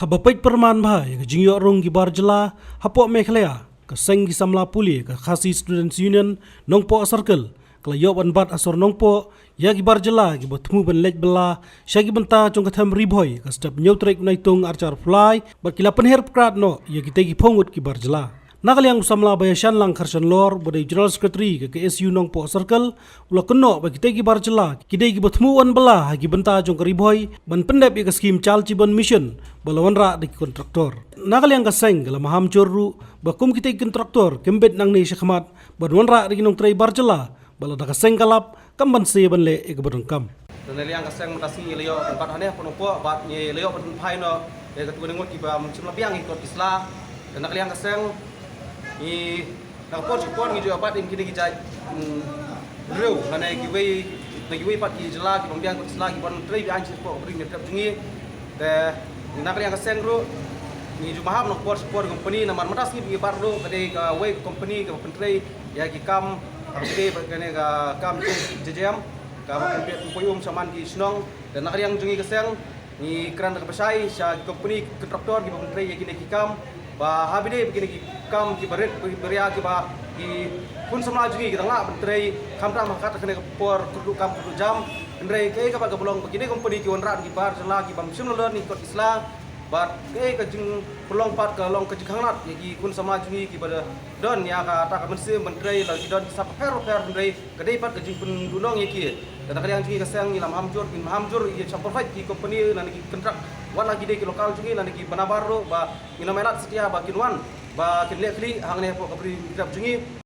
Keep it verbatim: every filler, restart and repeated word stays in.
Haba peit pyrman bha ïa ka jingïoh rung ki bar jylla hapoh Meghalaya, ka seng ki samla pule ka Khasi Students Union Nongpoh Circle ka la ïoh ban bat ha sor Nongpoh ïa ki bar jylla kiba thmu ban leit bylla sha ki bynta jong ka them Ri Bhoi ka step hynñiew tarik u Naitung arhajar arphew lai, bad ki la pynher pyrkhat noh ïa kitei ki phew ngut ki bar jylla. Na ka liang u samla ba ïashan lang Kharshanlor ba dei General Secretary ka K S U Nongpoh Circle, u la kynnoh ba kitei ki bar jylla ki dei kiba thmu wan bylla ha ki bynta jong ka Ri Bhoi ban pyndep ïa ka skhim Jal Jeevan Mission ba la wanrah da ki kontraktor. Na ka liang ka seng ka la maham jur ruh ba kum kitei ki kontraktor kim bit nangne shakhmat ban wanrah da ki nongtrei bar jylla, bad lada ka seng ka lap kam banse ban leh ïa kaba donkam. Te na ka liang ka seng mynta sngi ngi la ïoh ban bat hangne hapoh Nongpoh bad ngi la ïoh ban phai noh ïa ka tu ka ngut kiba ym shym la biang ïa ki kot ki sla. Te na ka liang ka seng ngi na ka por sha ka por ngi ju ïoh bat ïa kine ki jait, mm, briew lane kiwei na kiwei pat ki jylla kiba ym biang kot ki sla kiban trei biang sha ka por ka bri ka trep jong ngi. Te na ka liang ka seng ruh ngi ju maham na ka por sha ka por ïa ki kompani namar mynta sngi ba ngi bat ruh ka dei kawei ka kompani kaba pyntrei ïa ki kam, ha kaba dei bad kane ka kam J J M kaba pynpeit pynpoi um shaman ki shnong. Te na ka liang jong ngi ka seng ngi kren da kaba shai sha ki kompani ki kontraktor kiba pyntrei ïa kine ki kam ba haba dei ba kine ki kam kiba rit ba ria kiba ki khun samla jong ngi ki dang lah ban trei khamtam ha kata kane ka por kyrduh kam kyrduh jam. Hynrei kaei kaba ka long ba kine kompani ki wanrah da ki bar jylla kiba ym shym la don ïa ki kot ki sla. Bad kaei ka jingpynlong pat ka long ka jingkhanglad ïa ki khun samla jong ngi kiba don ïa kata ka mynsiem ban trei la ki don ki sap bapher bapher hynrei ka dei pat ka jingpynduhnong ïa ki. Te na ka liang jong ngi ka seng ngi la maham jur, ngi maham jur ïa ki sham pyrkhat ki kompani lane ki kontrak wat la ki dei ki lokal jong ngi lane kiba nabar ruh ba ngin ym ailad satia ba kin wan ba kin leh khlieh hangne hapoh ka bri ka trep jong ngi.